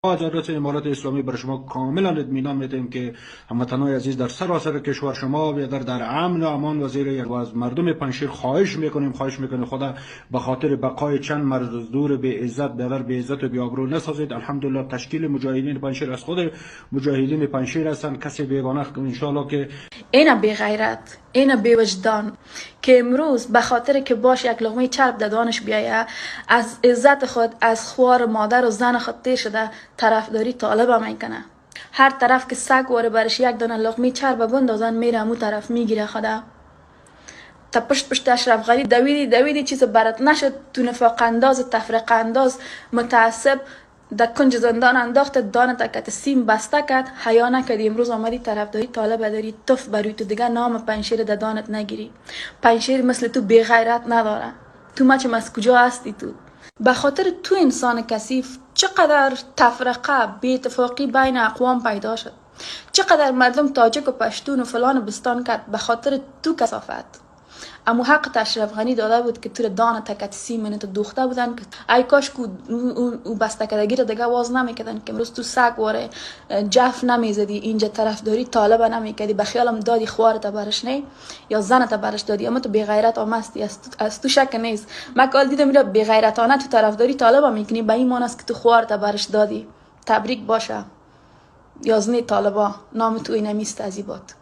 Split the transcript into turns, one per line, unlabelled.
از امارت اسلامی بر شما کاملا اطمینان میدیم که هموطنای عزیز در سراسر کشور شما بیادر در امن و امان و زیر و از مردم پنجشیر خواهش میکنیم، خواهش میکنیم خدا به خاطر بقای چند مزدور به عزت بیادر به عزت و بی آبرو نسازید. الحمدلله تشکیل مجاهدین پنجشیر از خود مجاهدین پنجشیر هستند، کسی بیگانه ان شاء الله که
اینا بی غیرت، اینا بی وجدان که امروز به خاطر که باش یک لقمه چرب دادانش بیایه از عزت خود، از خوار مادر و زن خود تیر شده طرفداری طالب میکنه. هر طرف که سگ واره برش یک دانه لقمه چرب بندازن میره امو طرف میگیره خدا. تا پشت پشت اشرف غنی دویدی دویدی چیز برات نشد، تو نفاق انداز، تفرقه انداز، متعصب در کنج زندان انداخت، دانه تکت سیم بسته کرد، حیا نکردی. امروز آمدی طرفداری طالب داری، تف بروی تو دیگه نام پنجشیر در دانت نگیری. پنجشیر مثل تو بی غیرت نداره. تو مچم از کجا هستی تو؟ به خاطر تو انسان کثیف چقدر تفرقه، بی اتفاقی بین اقوام پیدا شد، چقدر مردم تاجک و پشتون و فلان و بستان کرد به خاطر تو کثافت. اما حق اشرف غنی داده بود که تو دان تکت سی منت دوخته بودن که ای کاش کو او بسته کردگی رو دیگه واز نمیکردن که امروز تو سگ واره جف نمیزدی، اینجا طرفداری طالب نمیکردی، به خیالم دادی خوارت برش نه یا زنت برش دادی، اما تو بی غیرت آمستی، از تو شک نیست. من کال دیدم میره بی غیرتانه تو طرفداری طالب میکنی، به این معنی است که تو خوارت برش دادی. تبریک باشه یازنی طالبا، نام تو اینمیست از این باد.